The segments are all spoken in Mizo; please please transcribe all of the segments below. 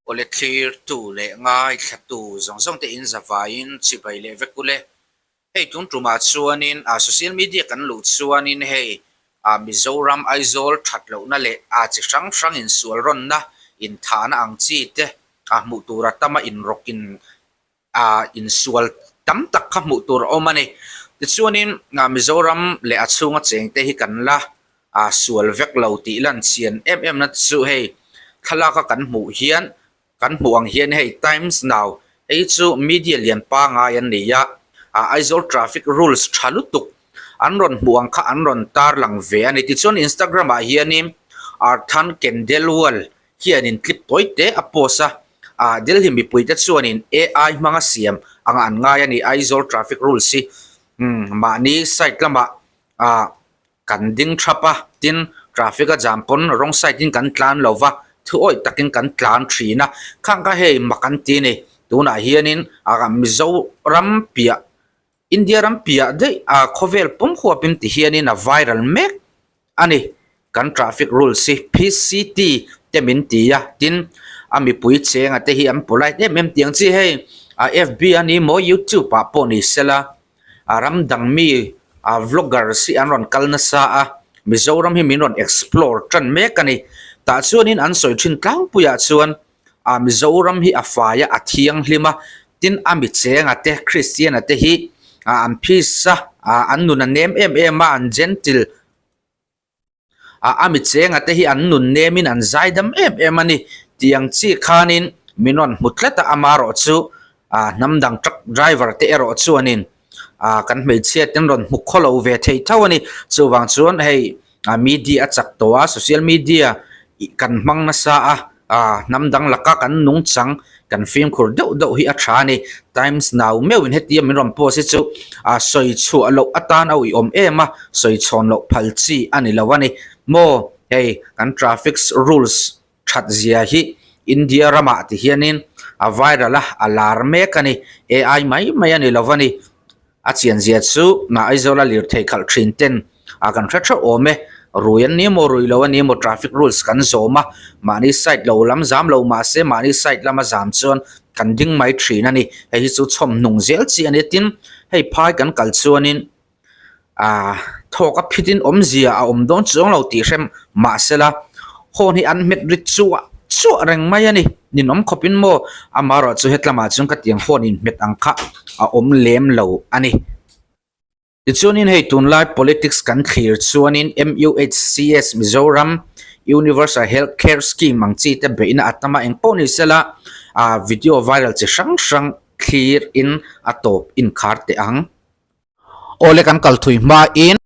Awle thlirtu leh ngaithlatu zawng zawng te in zavaiin chibai leh vek ule. Hei tun tumah chuanin ah social media kan luh chuanin hei ah Mizoram Aizawl that lohna leh ah chi hrang hrang insual rawnna inthahna ang chi te ah hmuh tur a tam a inrawkin ah insual tam tak kha hmuh tur a awm a ni. Tichuanin ah Mizoram leh a chhunga chengte hi kan la ah sual vek lo tih lan chian em em na chu hei thlalak a kan hmuh hian kan hmuh ang hian hei Times Now hei chu media lian pangai an ni a, ah Aizawl traffic rules tha lutuk an rawn hmuh ang kha an rawn tarlang ve a ni. Tichuan Instagram ah hianin Arthan Kendelwal hianin clip tawi te a post a, ah Delhi mipuite chuanin AI hmanga siam anga an ngai a ni, Aizawl traffic rules hi umm mahni side lamah ah kan ding thap a, tin traffic a jam pawn wrong side in kan tlan lo va, thu awih takin kan tlan thin a, khang kha hei mak an ti a ni, tunah hianin ah Mizoram piah India ram piah daih ah khawvel pum huapin ti hianin a viral mek a ni. Kan traffic rules hi PCT te min ti a, tin a mipui chenga te hi an polite em em tiang chi hei a FB a ni maw YouTube ah pawh ni sela a ram dang mi a vloggers hi an rawn kal nasa a, Mizoram hi min rawn explore tan mek a ni. Tah chuanin an sawi thin tlangpuiah chuan a Mizoram hi a fai a, a thianghlim a, tin a mi chenga te Christian-a te hi an peace a, an nun a nem em em a, an gentle a, a mi chenga te hi an nun nemin an zaidam em em a ni tiang chi khanin min rawn hmu tlat a, amaherawh chu hnam dang truck driver te erawh chuanin ah kan hmeichhia ten rawn hmu khaw lo ve thei tho a ni chuvang chuan hei ah media a chak tawh a social media ih kan hmang nasa a ah hnam dang laka kan nungchang kan fimkhur deuh deuh hi a tha a ni times now meuhin hetia min rawn post hi chu ah sawi chhuah loh atan a uiawm em a sawi chhawn loh phal chi a ni lo a ni maw hei kan traffic rules that zia hi India ramah ti hianin a viral a, a lar mek a ni. AI mai mai a ni lo a ni. A chian zia chu na Aizawla lirthei khalh thin ten a kan hre theuh awm e. Rui an ni maw, rui lo a ni maw traffic rules kan zawm a, mahni side lo lam zam lo mahse mahni side lama zam chuan kan ding mai thin a ni. Hei hi chu chhawm hnung zel chi a ni. Tin, hei phai kan kal chuanin ah thawk a phit in awmzia a awm dawn chuang lo tih hrem mahsela horn hi an hmet ri chuah chuah reng mai a ni ninawm khawp in maw amaherawh chu hetlamah chuan ka tiang horn in hmet ang kha a awm lem lo a ni tichuanin hei tunlai politics kan thlir chuanin M_U_H_C_S Mizoram Universal Health Care Scheme ang chi te beihna a tam a engpawh ni sela ah video viral chi hrang hrang thlir in a tawp inkhar teh ang. Awle kan kal thui hmain.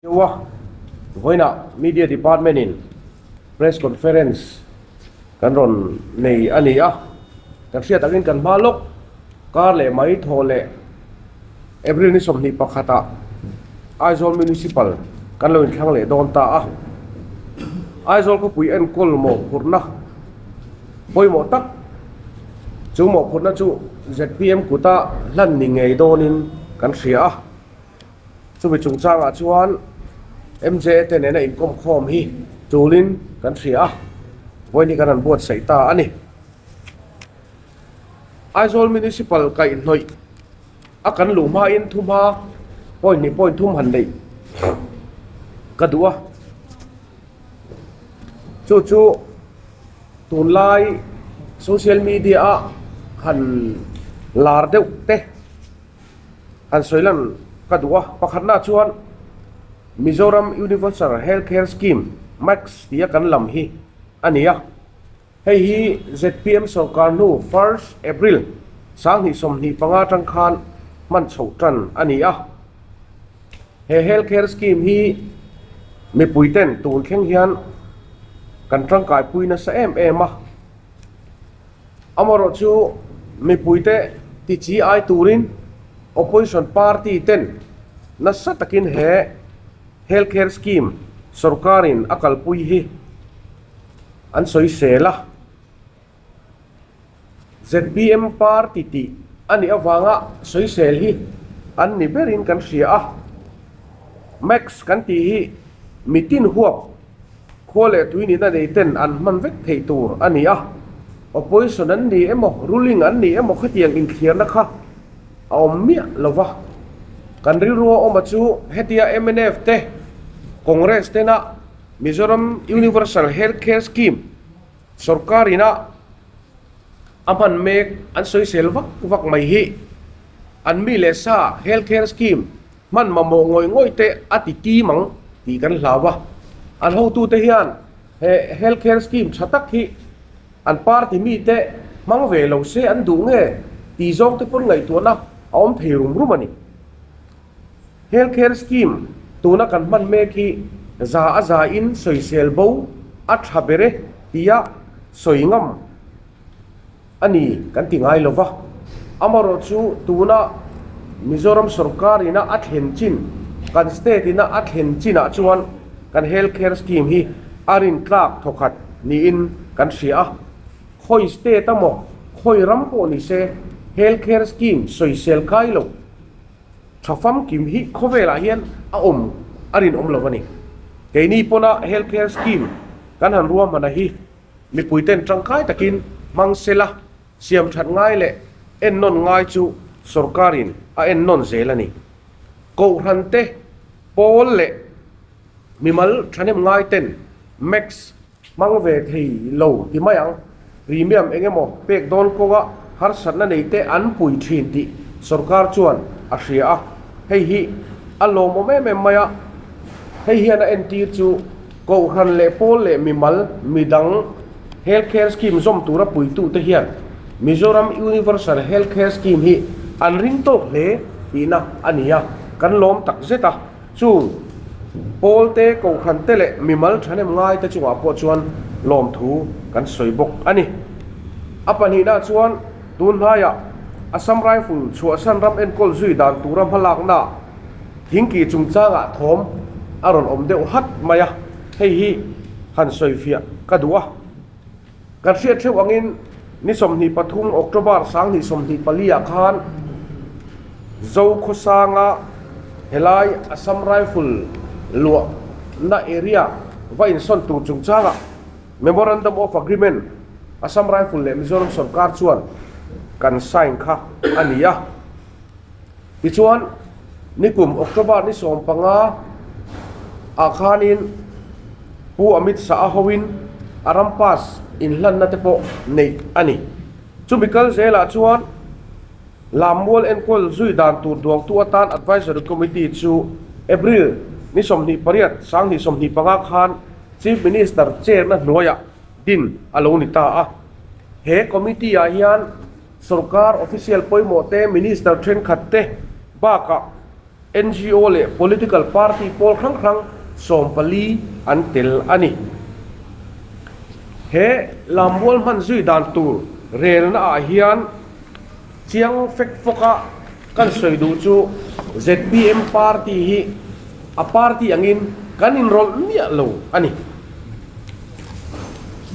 Deuh a, vawiinah Media Department in Press Conference kan rawn nei a ni a, kan hriat angin kan hma lawk kar leh mai thaw leh April ni 21 ah Aizawl Municipal kan lo inthlang leh dawn ta a, Aizawl khawpui enkawl mawhphurhna pawimawh tak chu mawhphurhna chu zpm kuta hlan ni ngei dawnin kan hria a. Chumi chungchangah chuan MJA te nena inkawm khawm hi tulin kan hria a, vawiin hi kan han buatsaih ta a ni. Aizawl Municipal kaihhnawih a kan luh hmain thumha point hnih point thum han neih ka duh a, chu chu tunlai social media a han lar deuh te. han sawi lan ka duh a. Pakhatna chuan Mizoram Universal Health Care Scheme, MACS, tia kan lam hi a ni a. Hei hi zpm sorkar hnu first April 2025 atang khan hman chhoh tan a ni a. He Health Care Scheme hi mipui ten tun thleng hian kan tangkaipui nasa em em a. Amaherawh chu mipuite ti chi ai turin Opposition Party ten nasa takin he Health Care Scheme sorkarin a kalpui hi an sawisel a. Zpm party tih a nih avanga sawisel hi an ni berin kan hria a. Max kan tih hi mitin huap khua leh tui nihna nei ten an hman vek theih tur a ni a. Opposition an ni emaw, ruling an ni emaw khatiang inthliarna kha a awm miah lo va. Kan rilrua awma chu hetia mnf te, Congress tena Mizoram Universal Health Care Scheme sorkar ina a hman mek an sawisel vak vak mai hi an mi leh sa Health Care Scheme hman mamawh ngawih ngawih te a ti tim ang tih kan hlau a. An hotute hian he Health Care Scheme tha tak hi an party mite hmang ve lo se an duh nge tih zawng te pawn ngaihtuahna a awm thei rum rum a ni. Health Care Scheme tuna kan hman mek hi za a za in sawisel bo a tha ber e tia sawi ngam a ni kan ti ngai lo va. Amaherawh chu tuna Mizoram sorkar ina a thlen chin, kan state ina a thlen chinah chuan kan Health Care Scheme hi a rintlak thawkhat niin kan hria a. Khawi state a maw, khawi ram pawh ni se Health Care Scheme sawisel kai lo. Tha famkim hi khawvelah hian a awm a rinawm lo a ni. Keini pawna Health Care Scheme kan han ruahmana hi mipuiten tangkai takin hmang sela siam that ngai leh ennawn ngai chu sorkarin a ennawn zel a ni. Kohhran te, pawl leh mimal thahnem ngai ten Max Hmang ve thei lo ti mai ang. Premium eng emaw pek dawn kawnga harsatna nei te an pui thin tih sorkar chuan a hria a, hei hi a lawmawm em em mai a. Hei hian a entir chu Kohhran leh pawl leh mimal midang Health Care Scheme zawm tura puitute hian Mizoram Universal Health Care Scheme hi an ring tawk hle tihna a ni a, kan lawm tak zet a. Chung pawl te, kohhran te leh mimal thahnem ngai te chungah pawh chuan lawmthu kan sawi bawk a ni. A pahnihna chuan tun hnaiah Assam Rifle chhuahsan ram enkawl zui dan tura hmalakna thingkih chungchangah thawm a rawn awm deuh hat mai a, hei hi han sawifiah ka duh a. Kan hriat theuh angin ni 23 October 2024 ah khan Zokhawsanga helai Assam Rifle luahna area va insawn tur chungchangah Memorandum of Agreement Assam Rifle leh Mizoram sorkar chuan kan sign kha a ni a. Tichuan, nikum October ni 15 ah khanin Pu Amit Shah a hoin a ram pass inhlanna te pawh neih a ni. Chumi kal zelah chuan Lammual enkawl zui dan tur duangtu atan Advisory Committee chu April ni 28, 2025 khan Chief Minister chair-na hnuaiah din a lo ni ta a. He committee ah hian Sorkar official pawimawh te, minister thenkhat te bakah ngo leh political party pawl hrang hrang 14 an tel a ni. He lammual hman zui dan tur relna ah hian chiang fek fawk a kan sawi duh chu zpm party hi a party angin kan inrawlh miah lo a ni.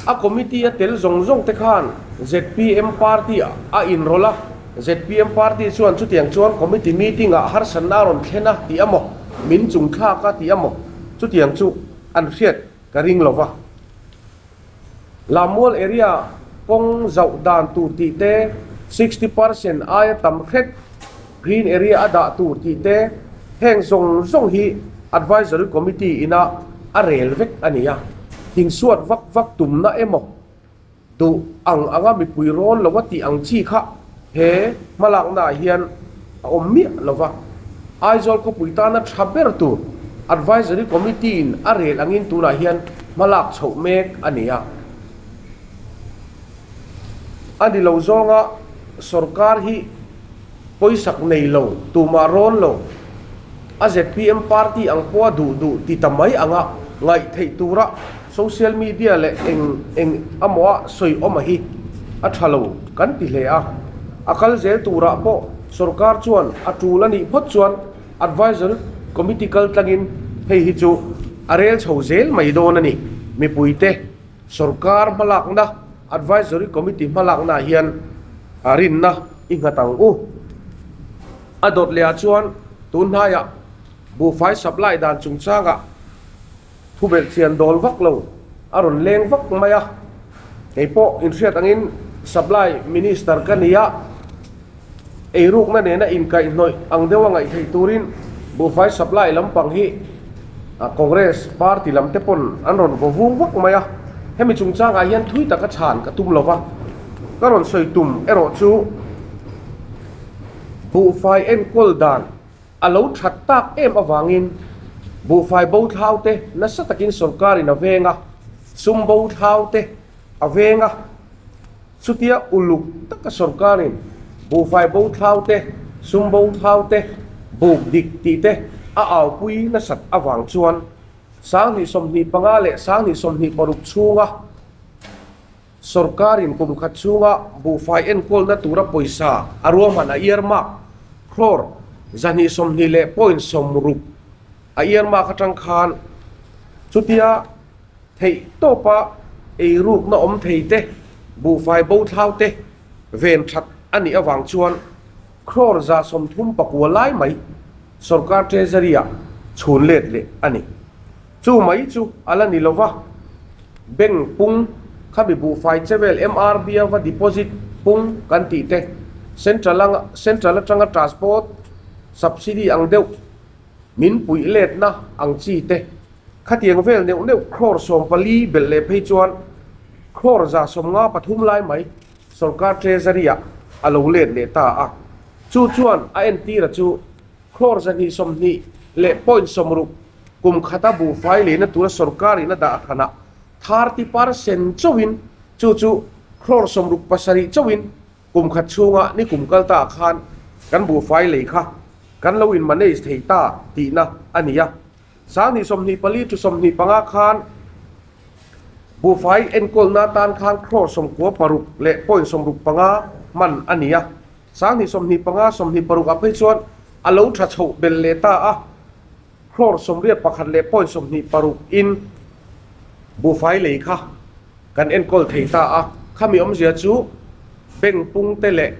A committee a tel zawng zawng te khan zpm party a inrawlh a, zpm party chuan chutiang chuan committee meeting ah harsatna a rawn thlen a tih amaw, min chungthlak a tih amaw chutiang chu an hriat ka ring lo va. Lammual area kawng zauh dan tur tih te, 60% aia tam hret green area a dah tur tih te, heng zawng zawng hi advisory committee ina a rel vek a ni a. Thingsuat vak vak tumna emaw duh ang anga mipui rawn lo a tih ang chi kha he hmalaknaah hian. a awm miah lo va, Aizawl khawpui tana tha ber tur Advisory Committee in a rel angin tunah hian hmalak chhoh mek a ni a. A ni lo zawnga sorkar hi pawisak nei lo, tumah rawn lo, a zpm party ang pawha duh duh ti ta mai anga ngaih theih tura social media leh eng eng amaw a sawi awm a hi a tha lo kan ti hle a. A kal zel turah pawh sorkar chuan a tul a nih phawt chuan Advisory Committee kal tlangin hei hi chu a rel chho zel mai dawn a ni. Mipuite sorkar hmalakna Advisory Committee hmalaknaah hian rinna i nghat ang u. A dawt lehah chuan tun hnaiah buhfai supply dan chungchangah thubelh chian dawl vak lo a rawn leng vak mai a. Kei pawh inhriat angin supply minister ka ni a, eirukna nena inkaihhnawih ang deuha ngaih theih turin buhfai supply lampang hi Congress party lam te pawn an rawn vaw vung vak mai a. Hemi chungchangah hian thui taka chhan ka tum lo va, ka rawn sawi tum erawh chu buhfai enkawl dan a lo that tak em avangin buhfai bo thlau te nasa takin sorkarin a veng a, sum bo thlau te a veng a. Chutia uluk taka sorkarin buhfai bo thlau te, sum bo thlau te, buk dik tih te a aupui nasat avang chuan 2025 leh 2026 chhunga Sorkarin kum khat chhunga buhfai enkawlna tura pawisa a ruahman a earmark crore 220.60 a earmark atang khan chutia theih tawpa eirukna awm thei te, buhfai bo thlau te ven that a nih avang chuan crore 39 lai mai sorkar treasury ah chhun let leh a ni. Chu mai chu a la ni lova, bank pung khami buhfai chevel MRB a va deposit pung kan tih te, central anga central atanga transport subsidy ang deuh min puih letna ang chi te, khatiang vel neuh neuh crore 14 belh leh phei chuan crore 153 lai mai sorkar treasury ah a lo let leh ta a. Chu chuan a entira chu crore 220.60 kum khata buhfai leina tura sorkarin a dah hranah 30% chauhin, chu chu crore 67 chauhin kum khat chhunga ni kum kal ta khan kan buhfai lei kha kan lo in manage thei ta tihna a ni a. 2024 to 25 khan buhfai enkawlna tan khan crore 96.65 hman a ni a. 2025 26 ah phei chuan a lo tha chhoh belh leh ta a. Crore 81.26 in buhfai lei kha kan enkawl thei ta a, khami awmzia chu bank pung te leh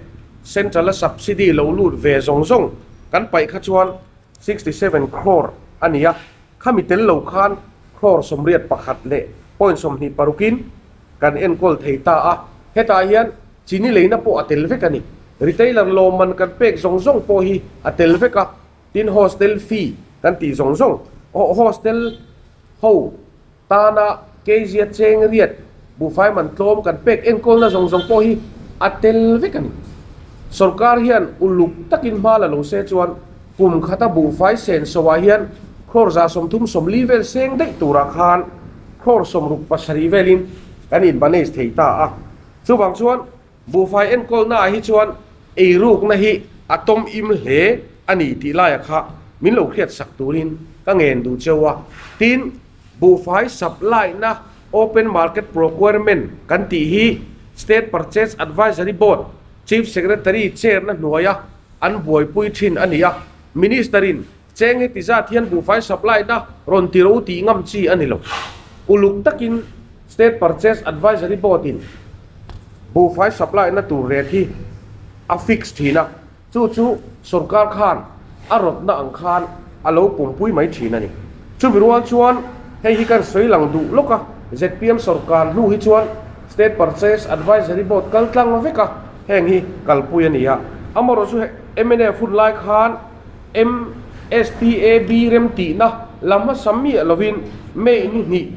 central a subsidy lo lut ve zawng zawng kan paih kha chuan 67 crore a ni a, khami tel lo khan crore 81.26 in kan enkawl thei ta a, hetah hian chini leina pawh a tel vek a ni. Retailer lawmman kan pek zawng zawng pawh hi a tel vek a. Tin hostel fee kan tih zawng zawng, hostel ho tana kezia cheng riat buhfai man tlawm kan pek enkawlna zawng zawng pawh hi a tel vek a ni. Sorkar hian uluk takin hma la lo se chuan kum khata buhfai sen soah hian crore 134 vel seng daih turah khan crore 67 velin kan in manage thei ta a. Chuvang chuan Buhfai enkawlnaah hi chuan eirukna hi a tawm im hle a ni tih laia kha min lo hriat sak turin ka ngen duh cheu a. Tin, buhfai supply-na Open Market Procurement kan tih hi State Purchase Advisory Board Chief Secretary chair-na hnuaia an buaipui thin a ni a. Minister-in cheng heti zat hian buhfai supply-na rawn ti ro tih ngam chi a ni lo. Uluk takin State Purchase Advisory Board-in buhfai supply-na tur rate hi a fix thin a, chu chu sorkar khan a rawtna ang khan a lo pumpui mai thin a ni. Chumi rual chuan hei hi kan sawi lang duh lawk a, zpm sorkar hnu hi chuan State Purchase Advisory Board kal tlang vek a, heng hi kalpui a ni a. Amaherawhchu mnf hun lai khan MSPAB remtihna la hmasa miah lovin May ni hnih,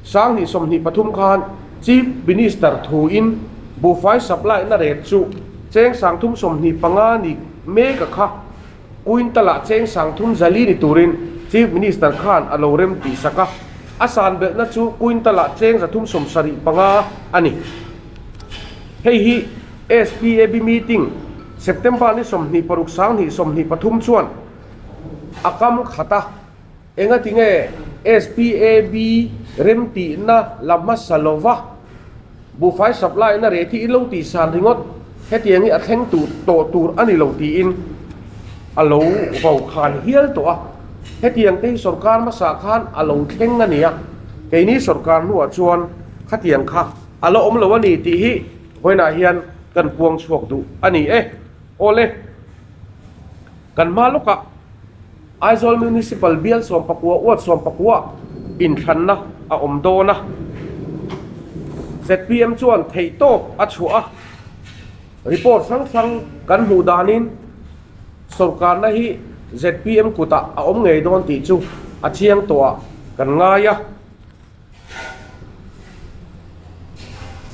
2023 khan Chief Minister thuin buhfai supply na rate chu cheng 325 ni mek a kha. Quintal-ah cheng 34 ni turin Chief Minister khan a lo rem tih sak a, a san belhna chu quintal-ah cheng 375 a ni. Hei hi SPAB meeting September ni 26 2023 chuan a kam khat a, engati nge SPAB remtihna la hmasa lova buhfai supply na reh hi i lo tih san ringawt, hetiang hi a thleng tur tawh tur a ni lo tiin a lo vau khan hial tawh a, hetiang te hi sorkar hmasa khan a lo thleng a ni a, keini sorkar hnuah chuan khatiang kha a la awm lo a ni tih hi vawiinah hian kan puang chhuak duh a ni e. Awle, kan hma lawkah Aizawl Municipal bial 19 uat 19 inthlanna a awm dawn a, zpm chuan theihtawp a chhuah a, report hrang hrang kan hmuh danin sorkarna hi zpm kutah a awm ngei dawn tih chu a chiang tawhah kan ngai a.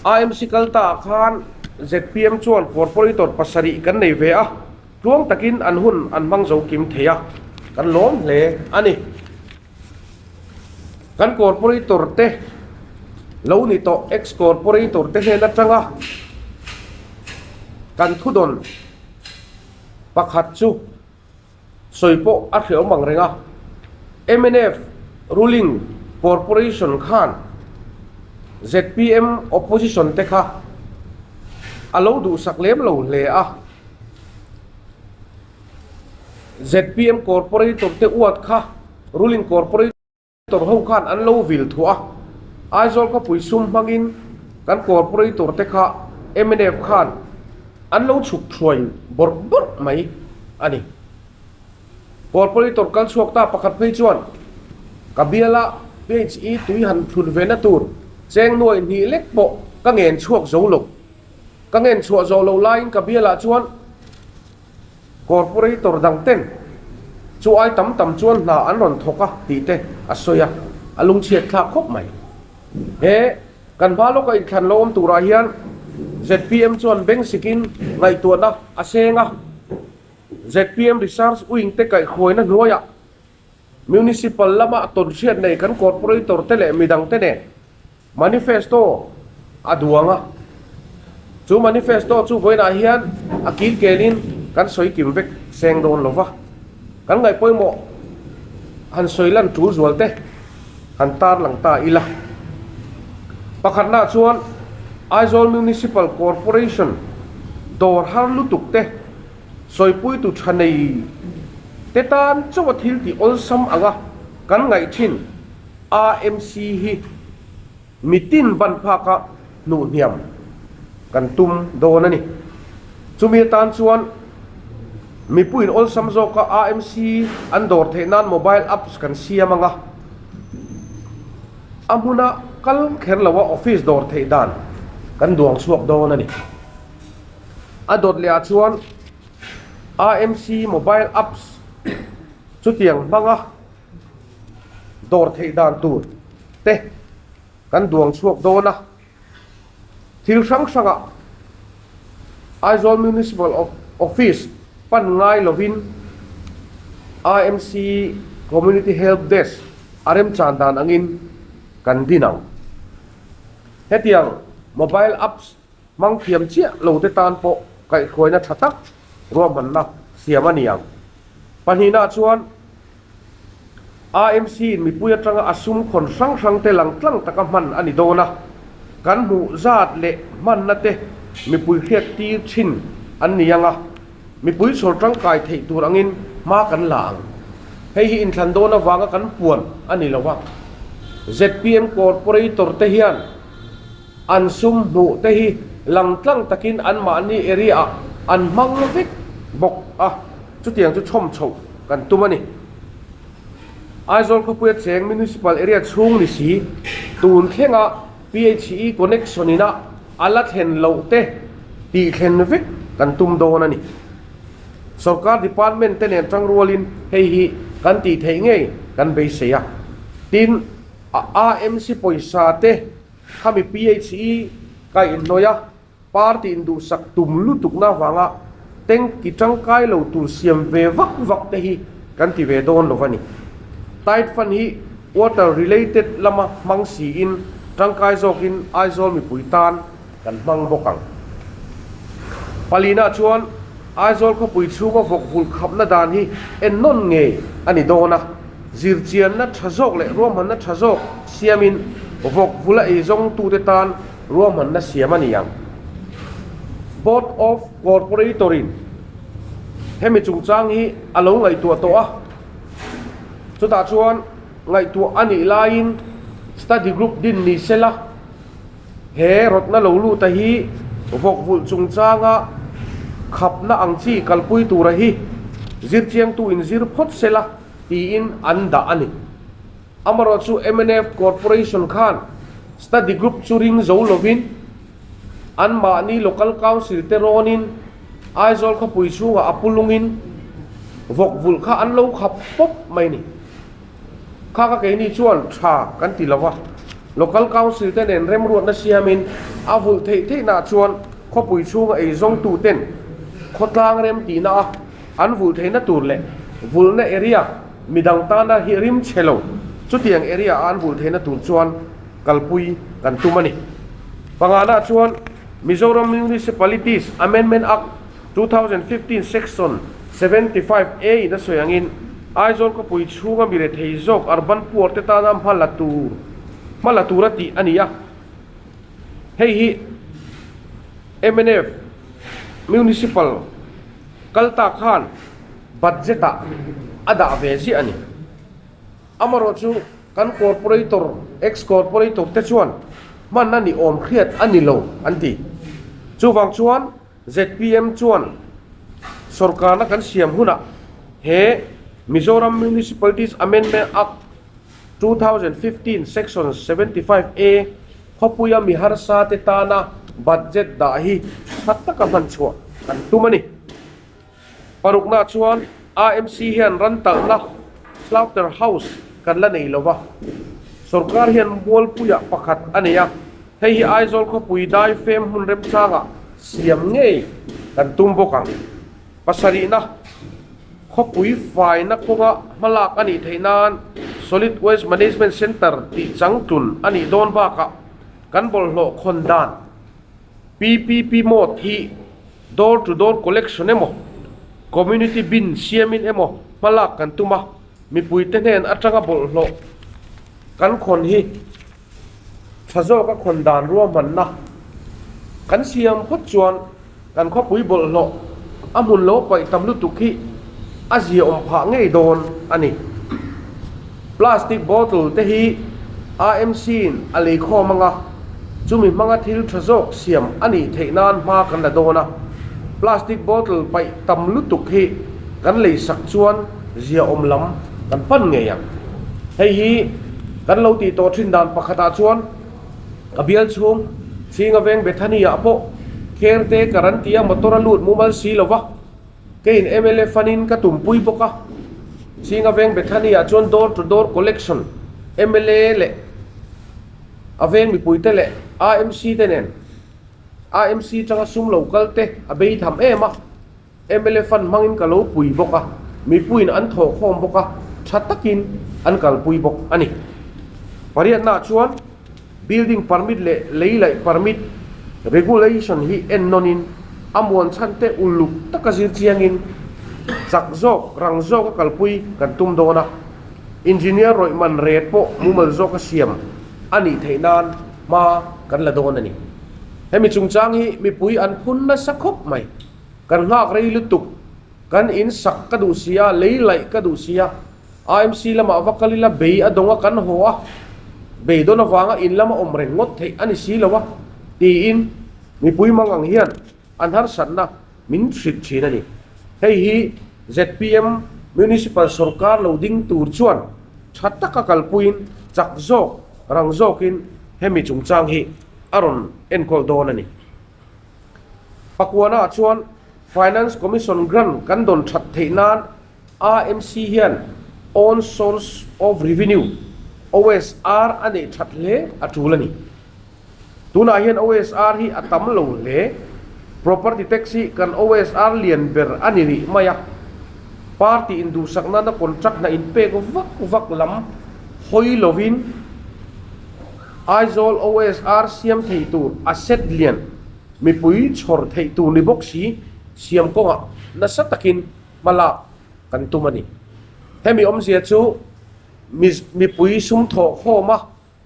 AMC kal ta ah khan zpm chuan corporator pasarih kan nei ve a, tluang takin an hun an hmang zo kim thei a, kan lawm hle a ni. Kan corporator te lo ni tawh ex corporator te hnen atanga kan thudawn pakhat chu sawi pawh a hreawm ang reng a, mnf ruling corporation khan zpm opposition te kha a lo duhsak lem lo hle a, zpm corporator te uat kha ruling corporation Tawr ho khan an lo vil thuah a, Aizawl khawpui sum hmangin kan corporator te kha mnf khan an lo chhuk thuai bawrh bawrh mai a ni. Corporator kal chhuak ta pakhat phei chuan ka biala PHE tui han thlun ve na tur cheng nuai hnih lek pawh ka ngen chhuak zo lo. Ka ngen chhuah zawh loh laiin ka bialah chuan Corporator dang ten chu ai tam tam chuan hna an rawn thawk a tih te a sawi a, a lungchhiat thlak khawp mai. He kan hma lawka inthlan lo awm turah hian zpm chuan beng sikin ngaihtuahna a seng a, zpm Research Wing te kaihhruaina hnuaiah Municipal lama tawnhriat nei kan Corporator te leh midang te nen Manifesto a duang a, chu manifesto chu vawiinah hian a kil kelin kan sawi kim vek seng dawn lo va, kan ngaih pawimawh han sawi lan tul zual te han tar lang ta ila. Pakhatnaah chuan Aizawl Municipal Corporation dawr har lutuk te sawipuitu tha nei te tan chauha thil tih awlsam anga kan ngaih thin. AMC hi mitin ban phaka hnuh hniam kan tum dawn a ni. Chumi atan chuan mipuiin awlsam zawka AMC an dawr theih nan mobile apps kan siam ang a, a hmuna kal kher loa office dawr theih dan kan duang chhuak dawn a ni. A dawt leh ah chuan AMC mobile apps chutiang hmanga dawr theih dan tur te kan duang chhuak dawn a, thil hrang hrangah Aizawl Municipal Office pan ngai lovin AMC Community Help Desk a remchan dan angin kan din ang. Hetiang mobile apps hmang thiam chiah lo te tan pawh kaihhruaina tha tak ruahmanna siam a ni ang. Pahnihna chuan AMC in mipui atanga a sum khawn hrang hrang te lang tlang taka hman a ni dawn a, kan hmuh zat leh hmanna te mipui hriat tir thin an ni ang a, mipui chhawr tangkai theih tur angin hma kan la ang. Hei hi inthlan dawn avanga kan puan a ni lo va, zpm corporator te hian an sum hmuh te hi lang tlang takin anmahni area ah an hmang vek bawk a, chutiang chu chhawm chhoh kan tum a ni. Aizawl khawpuia cheng Municipal Area chhung ni si, tun thlenga PHE connection ina a la thlen loh te tih thlen vek kan tum dawn a ni. Sorkar department te nen tangrualin hei hi kan tih theih ngei kan beisei a. Tin, AMC pawisa te khami PHE kaihhnawih a, Party induhsak tum lutukna avanga Tanky tangkai lo tur siam ve vak vak te hi kan ti ve dawn lo a ni. Tide Fund hi water related lama hmang siin tangkai zawkin Aizawl mipui tan kan hmang bawk ang. Palina chuan Aizawl khawpui chhunga vawk vulh khapna dan hi ennawn ngei a ni dawn a, zirchianna tha zawk leh ruahmanna tha zawk siamin vawk vula eizawngtute tan ruahmanna siam a ni ang. Board of Corporator-in hemi chungchang hi a lo ngaihtuah tawh a, chutah chuan ngaihtuah a nih laiin study group din ni sela he rawtna lo luta hi vawk vulh chungchanga khapna ang chi kalpui tura hi zirchiangtu inzir phawt sela tiin an dah a ni. Amaherawhchu mnf Corporation khan study group chu ring zo lovin anmahni local council te rawnin Aizawl khawpui chhungah a pu lungin vawk vulh kha an lo khap pawp mai ni. Kha ka keini chuan tha kan ti lova, local council te nen remruatna siamin a vulh theih theihnaah chuan khawpui chhunga eizawngtu ten khawtlang rem tihna a an vulh theihna tur leh vulhna area Midang tana hi rim chhe lo, chutiang area a an vulh theihna tur chuan kalpui kan tum a ni. Pangana chuan Mizoram Municipalities Amendment Act, 2015 Section 75 A in a sawi angin Aizawl khawpui chhunga mi rethei zawk urban poor te tana hma la tur hma la tura tih a ni a. Hei hi mnf Municipal kal ta khan budget ah a dah ve ziah a ni. Amaherawh chu kan corporator, ex-corporator te chuan hman a ni awm hriat a ni lo an ti. Chuvang chuan zpm chuan sorkarna kan siam hunah he Mizoram Municipalities Amendment Act, 2015 Section 75 A khawpuia mi harsa te tana budget dah hi tha taka hman chhuah kan tum a ni. Parukna chuan AMC hian ran talhna slaughter house kan la nei lova, sorkar hian mualpuiah pakhat a nei a, hei hi Aizawl khawpui dai fem hmun remchangah siam ngei kan tum bawk ang. Pasarihna, khawpui faina kawnga hmalak a nih theih nan Solid Waste Management Centre tih changtlun a nih dawn bakah kan bawlhhlawh khawn dan PPP mode hi Door to door collection emaw, community bin siamin emaw hmalak kan tum a, mipuite hnen atanga bawlhhlawh kan khawn hi tha zawka khawn dan ruahmanna kan siam phawt chuan kan khawpui bawlhhlawh a hmun lo paih tam lutuk hi a ziaawm phah ngei dawn a ni. Plastic bottle te hi AMC in a lei khawm anga, chumi hmanga thil tha zawk siam a nih theih nan hma kan la dawn a. Plastic bottle paih tam lutuk hi kan lei sak chuan ziaawm lam kan pan ngei ang. Hei hi kan lo tih tawh thin dan pakhatah chuan ka bial chhung Chhinga Veng Bethany ah pawh caretaker an ti a, motor a lut mumal si lova. Keiin mla fund-in ka tumpui bawk a, Chhinga Veng Bethany-ah chuan door to door collection mla leh a veng mipuite leh AMC te nen AMC tanga sum lo kal te a bei tham em a, mla fund hmangin ka lo pui bawk a, mipuiin an thawhkhawm bawk a, tha takin an kalpui bawk a ni. Pariatnaah chuan. Building permit leh lei laih permit regulation hi en nawnin a muan chhan te uluk taka zir chiangin chak zawk, rang zawka kalpui kan tum dawn a. Engineer rawih man ret pawh mumal zawka siam a nih theih nan hma kan la dawn a ni. Hemi chungchang hi mipui an phun nasa khawp mai. Kan nghak rei lutuk, kan in sak ka duh si a, lei laih ka duh si a, AMC lamah va kal ila bei a dawng a kan haw a, beidawn avanga in lama awm reng ngawt theih a ni si lo a, tiin mipui mang ang hian an harsatna min hrilh thin a ni. Hei hi zpm Municipal sawrkar lo ding tur chuan tha taka kalpuiin chak zawk, rang zawkin hemi chungchang hi a rawn enkawl dawn a ni. Pakuana chuan Finance Commission grant kan dawn that theih nan AMC hian Own Source of Revenue, OSR, a neih that hle a tul a ni. Tunah hian OSR hi a tam lo hle. Property tax hi kan OSR lian ber a ni rih mai a, party induhsak nana contract hna inpek vak vak lam hawi lovin Aizawl OSR siam thei tur asset lian mipui chhawr theih tur ni bawk si siam kawngah nasa takin hma lak kan tum a ni. Hemi awmzia chu mipui sum thawh khawma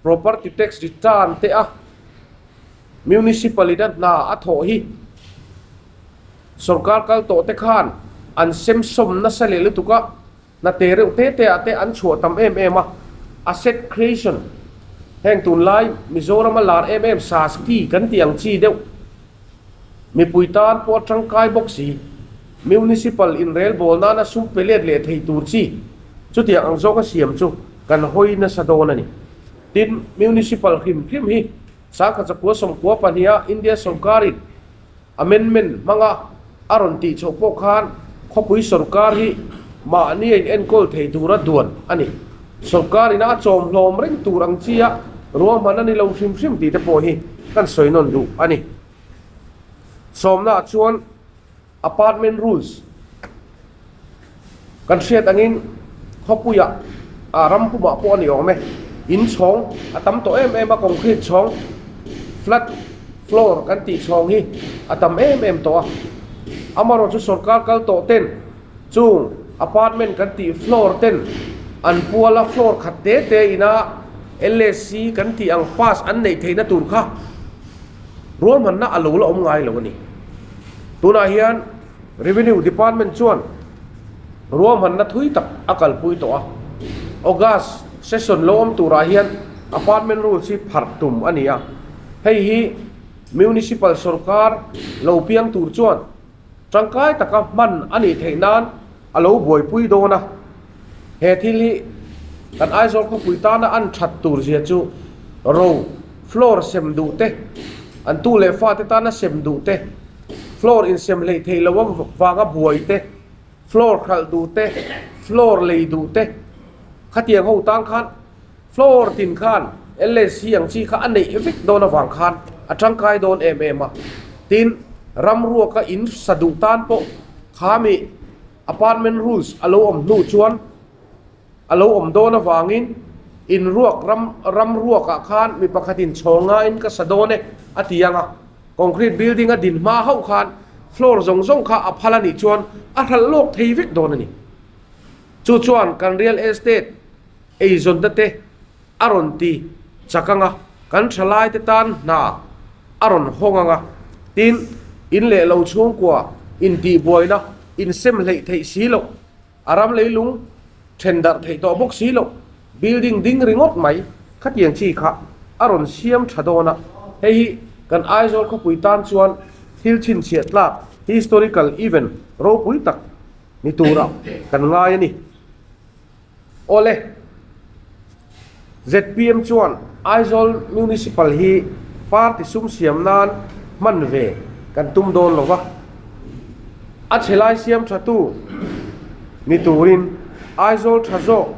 Property tax return te a Municipal in a hna a thawh hi sorkar kal tawh te khan an sem sawm nasa leh lutuk a, hna te reuh te te ah te an chhuah tam em em a, asset creation heng tunlai Mizoram a lar em em Saski kan tih ang chi deuh mipui tan pawh a tangkai bawk si, Municipal inrelbawl nana sum pe let leh thei tur chi chutiang ang zawk a siam chu Kan hawi nasa dawn a ni. Tin, Municipal hrim hrim hi sangkhat zakua sawmkua pahniha India sawrkarin amendment hmanga a rawn tih chhoh pawh khan khawpui sawrkar hi mahni a inenkawl thei tura duan a ni. Sawrkarin a chawm hlawm reng tur ang chia ruahman a ni lo hrim hrim tih te pawh hi kan sawi nawn duh a ni. Sawmnaah chuan. Apartment rules kan hriat angin khawpuiah ah ram pumah pawh a ni awm e. In chhawng a tam tawh em em a, concrete chhawng flat floor kan tih chhawng hi a tam em em tawh a. Amaherawhchu sorkar kal tawh ten chung apartment kan tih floor ten an puala floor khat te te ina LSC kan tih ang pass an neih theihna tur kha Ruahmanna a lo la awm ngai lo a ni. Tunah hian Revenue Department chuan ruahmanna thui tak a kalpui tawh a. August session lo awm turah hian apartment rules hi pharh tum a ni a. Hei hi Municipal sorkar lo piang tur chuan tangkai taka hman a nih theih nan a lo buaipui dawn a. He thil hi kan Aizawl khawpui tana an that tur zia chu ro, floor sem duh te, an tu leh fate tana sem duh te, floor insem hleih theih loh avanga buai te, floor hralh duh te, floor lei duh te, khatiang ho tan khan floor tin khan LSC ang chi kha a neih vek dawn avang khan a tangkai dawn em em a. Tin, ramruaka in sa duh tan pawh khami Apartment rules a lo awm hnu chuan a lo awm dawn avangin in ruak ram ram ruakah khan mi pakhatin chhawng ngain ka sa dawn e a ti ang a, concrete building a din hma hauh khan floor zawng zawng kha a phal a nih chuan a hralh lawk thei vek dawn a ni. Chu chuan kan real estate eizawnna te a rawn ti chak ang a, kan thalaite tan hna a rawn hawng ang a, tin, in leh lo chhungkua intihbuaina insem hleih theih si loh, a ram leilung then darh theih tawh bawk si loh, building ding ringawt mai khatiang chi kha a rawn siam tha dawn a, hei hi kan Aizawl khawpui tan chuan thil chhinchhiah tlak historical event ropui tak ni turah kan ngai a ni. Awle, zpm chuan Aizawl Municipal hi party sum siam nan hman ve kan tum dawn lo va, a chhe lai siam tha tu ni turin Aizawl tha zawk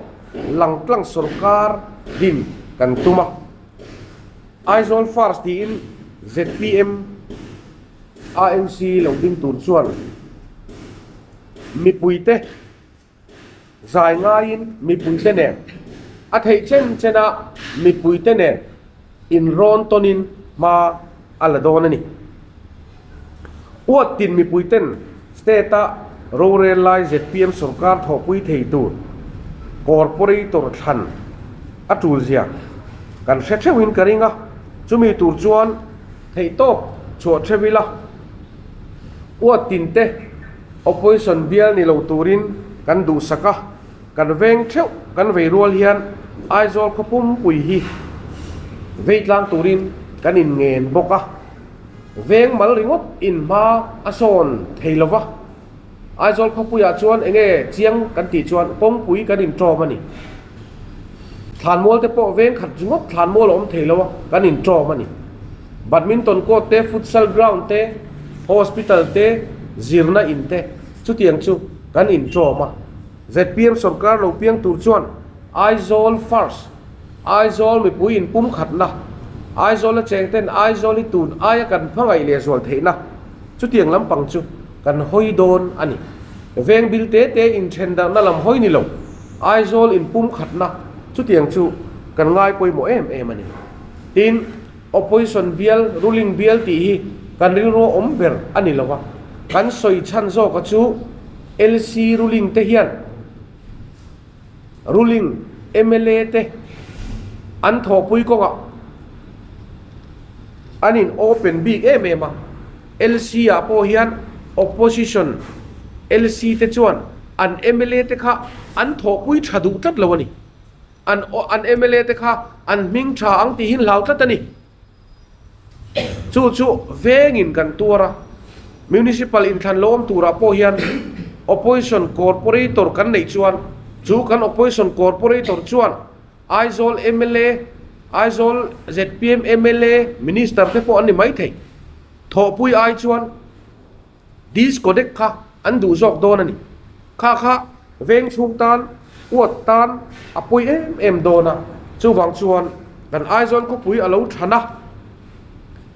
langtlang sawrkar din kan tum a. Aizawl First tiin zpm AMC lo ding tur chuan mipuite Zai ngaiin mipuite nen, a theih chen chena mipuite nen inrawn tawnin hma a la dawn a ni. Uat tin mipuiten state-a rorel lai zpm sorkar thawhpui thei tur corporator thlan a tul zia kan hre theuhin ka ring a, chumi tur chuan theihtawp chhuah theuh ila uat tinte Opposition bial ni lo turin kan duhsak a, kan veng theuh kan vei rual hian Aizawl khaw pumpui hi vei tlang turin kan inngen bawk a, veng mal ringawt in hma a sawn thei lo va. Aizawl khawpuiah chuan enge chiang kan tih chuan kawngpui kan inṭawm a ni. Thlanmual te pawh veng khat ringawt thlanmual a awm thei lo a, kan inṭawm a ni. Badminton court te, futsal ground te, hospital te, zirna in te chutiang chu kan inṭawm a. Zpm sawrkar lo piang tur chuan Aizawl first, Aizawl mipui inpumkhatna, Aizawl a cheng ten Aizawl hi tun aia kan hmangaih lehzual theihna. Chutiang lampang chu kan hawi dawn a ni. Veng bil te te inthen darhna lam hawi ni lo, Aizawl inpumkhatna chutiang chu kan ngai pawimawh em em a ni. Tin, Opposition bial, ruling bial tih hi kan rilru a awm ber a ni lo va, kan sawi chhan zawka chu LC ruling te hian ruling mla te an thawhpui kawngah an in open bik em em a, LC ah pawh hian opposition LC te chuan an mla te kha an thawhpui tha duh tlat lo a ni. An an mla te kha an hming tha ang tih hi hlau tlat a ni. Chu chu vengin kan tuar a, Municipal inthlan lo awm turah pawh hian Opposition Corporator kan neih chuan chu kan Opposition Corporator chuan Aizawl mla, Aizawl zpm mla, Minister te pawh an ni maithei. Thawhpui ai chuan Disconnect kha an duh zawk dawn a ni. Kha kha veng chhung tan, uat tan a pawi em em dawn a, chuvang chuan kan Aizawl khawpui a lo than a,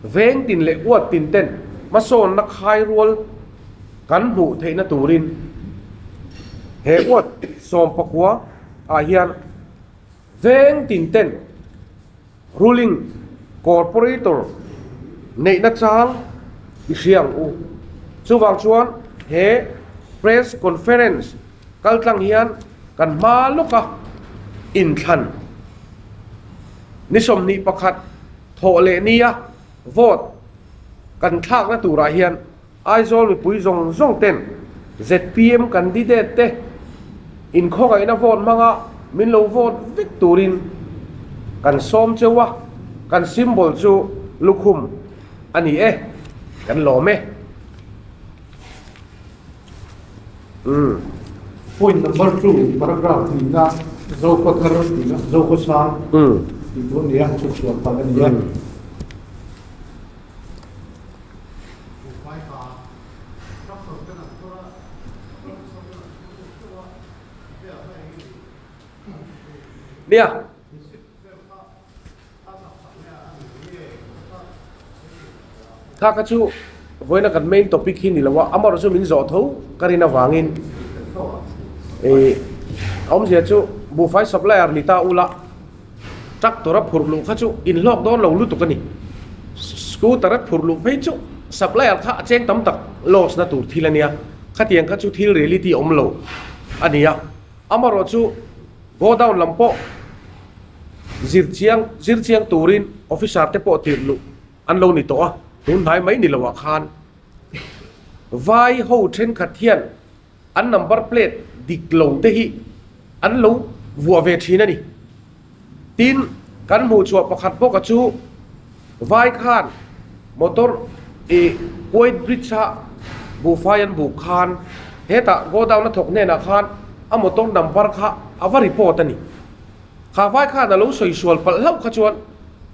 veng tin leh uat tin ten hmasawnna khai rual kan hmuh theihna turin he uat 19 ah hian veng tin ten Ruling Corporator neihna chang i hria ang u. Chuvang chuan he Press Conference kaltlang hian kan hma lawka inthlan ni 21 thawh leh nia vote kan thlakna turah hian Aizawl mipui zawng zawng ten zpm candidate te inkhawngaihna vote hmanga min lo vote vek turin kan sawm cheu a, kan symbol chu lukhum a ni e, kan lawm e. Umm. Point number two, paragraph hnihna Zokhawthar tihna Zokhawsang tih tur a ni a, chhukchhuah palh a ni e. Nia. Kha kha chu vawiina kan main topic hi ni lo a, amaherawhchu chu min zawh tho ka rin avangin ih awmzia chu buhfai supplier ni ta ula. Tractor a phurh luh kha chu inhlawk dawn lo lutuk a ni. Scooter a phurh luh phei chu supplier kha a cheng tam tak loss na tur thil a nia, khatiang kha chu thil reality awm lo a ni a. Amaherawh chu godown lam pawh zir chiang zir chiang turin officer te pawh tirh luh an lo ni tawh a, tun hnai mai ni loah khan vai ho thenkhat hian an number plate dik lo te hi an lo vuah ve thin a ni. Tin, kan hmuh chhuah pakhat bawk a chu vai khan motor ih Kuwait bridge a buhfai an buk khan hetah godown a thawk hnenah khan a motor number kha a va report a ni. Kha vai khan a lo sawi sual palh hlauh kha chuan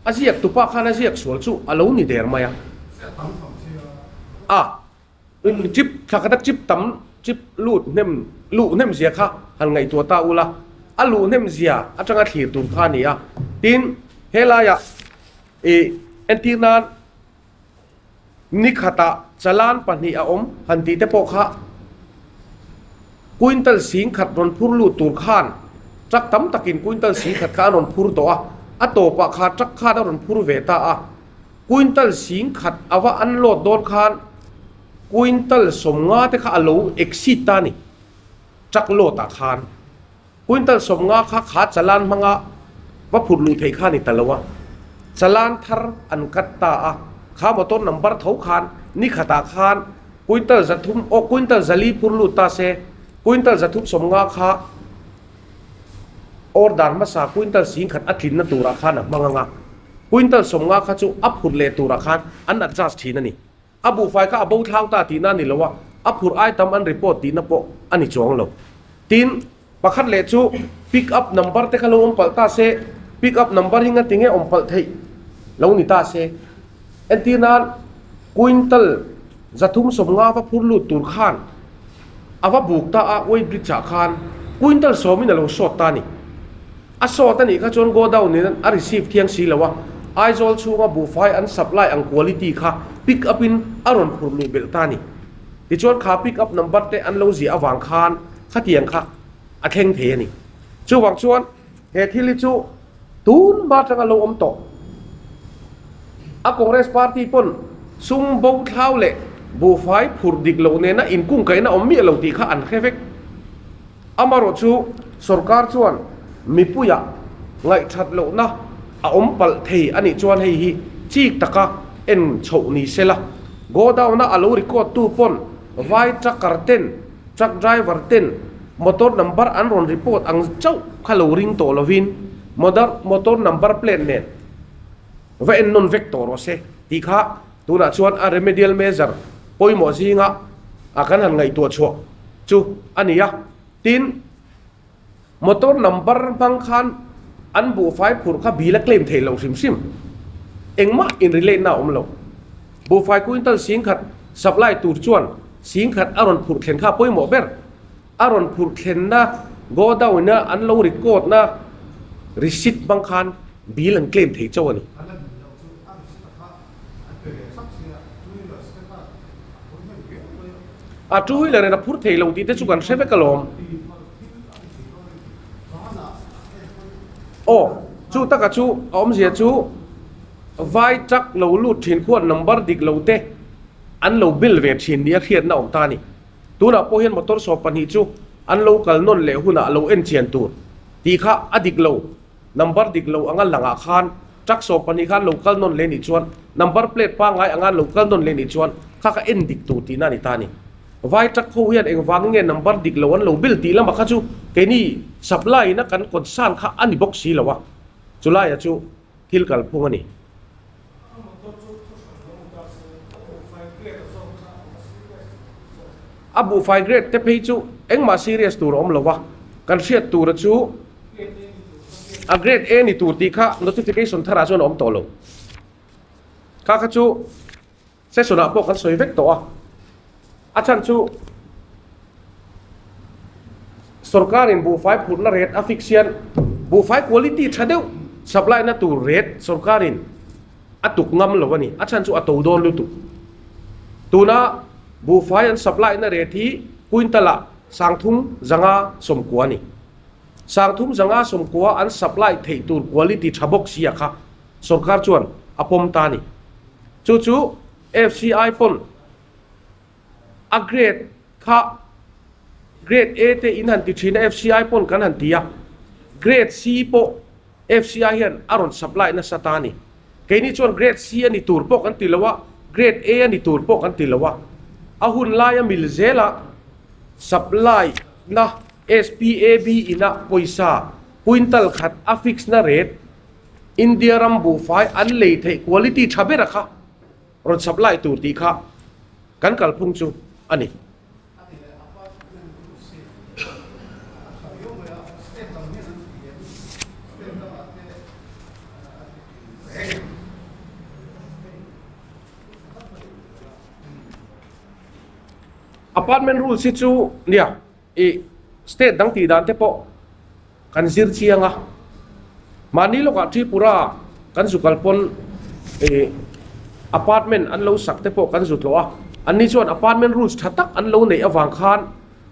a ziak tupa khan a ziak sual chu a lo ni der mai a. A. Chip thla khata chip tam chip lut hnem luh hnem zia kha han ngaihtuah ta ula, a luh hnem zia atanga thlir tur kha a ni a. Tin, helaiah ih entir nan ni khatah chalan pahnih a awm han tih te pawh kha quintal sing khat rawn phur lut tur khan truck tam takin quintal sing khat kha an rawn phur tawh a, a tawpah kha truck khan a rawn phur ve ta a. Quintal sing khat a va unload dawn khan quintal 50 te kha a lo exceed ta a ni, truck load ah khan. Quintal 50 kha kha chalan hmanga va phurh luh theih kha a ni ta lo a, chalan thar an cut ta a, kha motor number tho khan ni khatah khan quintal 300 aw quintal 400 phur lut ta se, quintal 350 kha Order hmasa quintal 10,000 a tlinna turah khan a hmang ang a, quintal 50 kha chu a phurh leh turah khan an adjust thin a ni. A buhfai kha a bo thlau ta tihna a ni lo a, a phurh ai tam an report tihna pawh a ni chuang lo. Tin, pakhat leh chu pick up number te kha lo awm palh ta se, pick up number hi nga tinge awm palh theih lo ni ta se. Entir nan quintal 350 va phur lut tur khan a va buk ta a, Weigh Bridge ah khan quintal 10 in a lo sawt ta a ni. A sawt a nih kha chuan godown in a receive thiang si lo a, Aizawl chhunga buhfai an supply ang quality kha pick up in a rawn phur luh belh ta a ni. Tichuan kha pick up number te an lo ziah avang khan khatiang kha a thleng thei a ni. Chuvang chuan he thil hi chu tun hma atanga lo awm tawh a Congress party pawn sum bo thlau leh buhfai phur dik loh nena inkungkaihna awm miah lo tih kha an hre vek. Amarawh chu sorkar chuan mipuiah ngaihthat lohna a awm palh thei a nih chuan hei hi chik taka en chhoh ni se la. Godown-a a lo record tu pawn vai trucker ten, truck driver ten motor number an rawn report ang chauh kha lo ring tawh lovin motor number plate nen va en nawn vek tawh rawh se tih kha tunah chuan a remedial measure pawimawh zinga a kan han ngaihtuah chhuah chu a ni a. Tin, motor number hmang khan an buhfai phurh kha bill a claim theih loh hrim hrim. Engmah in relate na a awm lo. Buhfai quintal singkhat supply tur chuan singkhat a rawn phurh thlen kha a pawimawh ber. A rawn phurh thlenna godown a an lo record na receipt hmang khan bill an claim thei chauh a ni. A two wheeler in a phur thei lo tih te chu kan hre vek alawm. Aw, chu taka chu a awmzia chu vai truck lo lut thin khuan number dik lo te an lo bill ve thin nia hriatna awm ta a ni. Tunah pawh hian motor 12 chu an lo kal nawn leh hunah lo en chian tur tih kha a dik lo. Number dik lo anga langah khan truck 12 khan lo kal nawn leh nih chuan number plate pangngai anga lo kal nawn leh nih chuan kha kha en dik tur tihna a ni ta a ni. Vai truck ho hian engvang nge number dik lo an lo bil tih lamah kha chu keini supply ina kan concern kha a ni bawk si lo a, chulaia chu thil kalphung a ni. A buhfai grade te phei chu engmah serious tur a awm lo va, kan hriat tura chu a grade A ni tur tih kha notification tharah chuan a awm tawh lo. Kha kha chu session ah pawh kan sawi vek tawh a, a chhan chu sorkarin buhfai phurhna rate a fix hian buhfai quality tha deuh supply na tur rate sorkarin a tuk ngam lo a ni, a chhan chu a to dawn lutuk. Tuna buhfai an supply na rate hi quintal ah 3,590 a ni. 3,590 an supply theih tur quality tha bawk sia kha sorkar chuan a pawm ta a ni. Chu chu FCI pawn a grade kha grade A te in han ti thin a FCI pawn kan han ti a, grade C pawh FCI hian a rawn supply nasa ta a ni. Keini chuan grade C a ni tur pawh kan ti lo a, grade A a ni tur pawh kan ti lo a. A hun laia mil zela supply na SPAB ina pawisa quintal khat a fix na rate India ram buhfai an lei theih quality tha bera kha rawn supply tur tih kha kan kalphung chu a ni. Apartment rules hi chu nia i state dang tih dan te pawh kan zir chiang a, mahni lawkah Tripura kan zu kal pawn ih apartment an lo sak te pawh kan zu tlawh a, anni chuan apartment rules tha tak an lo neih avang khan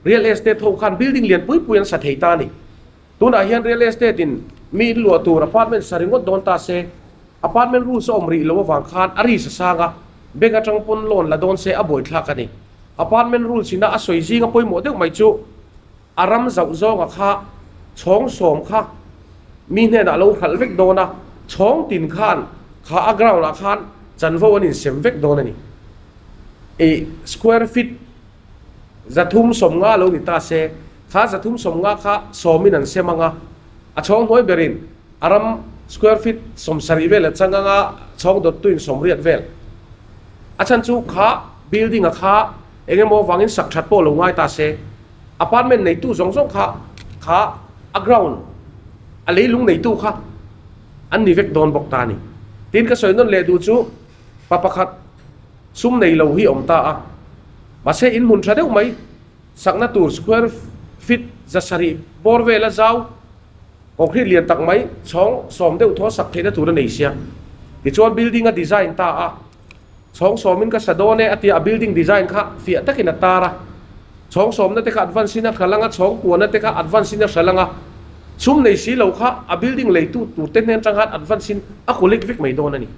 real estate ho khan building lian pui pui an sa thei ta a ni. Tunah hian real estate in mi in luah tur apartment sa ringawt dawn ta se, apartment rules a awm rih lo avang khan a ri sa sang a, bank atang pawn loan la dawn se a buaithlak a ni. Apartment rules ina a sawi zinga pawimawh deuh mai chu a ram zauh zawnga kha chhawng sawm kha mi hnenah lo hralh vek dawn a, chhawng tin khan kha a ground ah khan chanvo an insem vek dawn a ni. Ih square feet 350 lo ni ta se, kha 350 kha sawmin an sem ang a, a chhawng hnuai berin a ram square feet 70 vel a chang ang a, chhawng dawttuin 80 vel. A chhan chu kha building a kha eng emaw vangin sak that pawh lo ngai ta se, apartment neitu zawng zawng kha kha a ground a leilung neitu kha an ni vek dawn bawk ta a ni. Tin ka sawi nawn leh duh chu pa pakhat sum nei lo hi awm ta a, mahse in hmun tha deuh mai sakna tur square feet 700 bawr vela zau concrete lian tak mai chhawng sawm deuh thaw sak theihna tur a nei sia. Tichuan building a design ta a, chhawng sawmin ka sa dawn e a tia a building design kha fiah takin a tar a. Chhawng sawmna te kha advance in a hral anga, chhawng kuana te kha advance in a hral anga, chhum nei si lo kha a building leitu tur te hnen tang khan advance in a collect vek mai dawn a ni.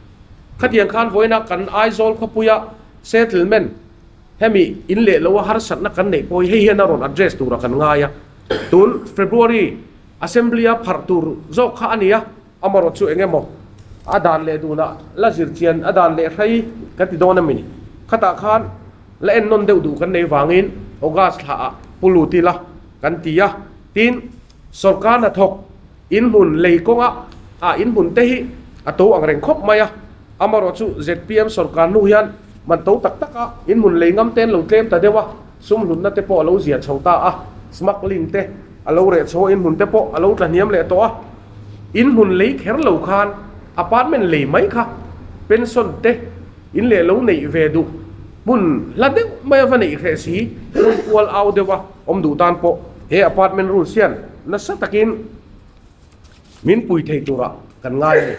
Khatiang khan vawiina kan Aizawl khawpuia settlement hemi in leh lo a harsatna kan neih pawh hi hei hian a rawn address tura kan ngai a. Tun February Assembly a pharh tur zawk kha a ni a, amarawh chu eng emaw a dan leh dunah la zir chian a dan leh hrei kan ti dawn a mi ni. Khatah khan la en nawn deuh duh kan nei vangin August thla ah pu lut ila kan ti a, tin sawrkar hnathawk inhmun lei kawnga ah inhmun te hi a to ang reng khawp mai a, amarawh chu zpm sawrkar hnu hian man to tak tak a inhmun lei ngam te an lo tlem ta deuh a, sum hlutna te pawh a lo zia chho ta a, smuggling te a lo reh chho a, inhmun te pawh a lo tla hniam leh tawh a, inhmun lei kher lo khan apartment lei mai kha pension te In leh lo neih ve duh hmun hla deuh mai a va neih hreh si, hmun kual au deuh a awm duh tan pawh he apartment rules hian nasa takin min pui thei turah kan ngai a ni.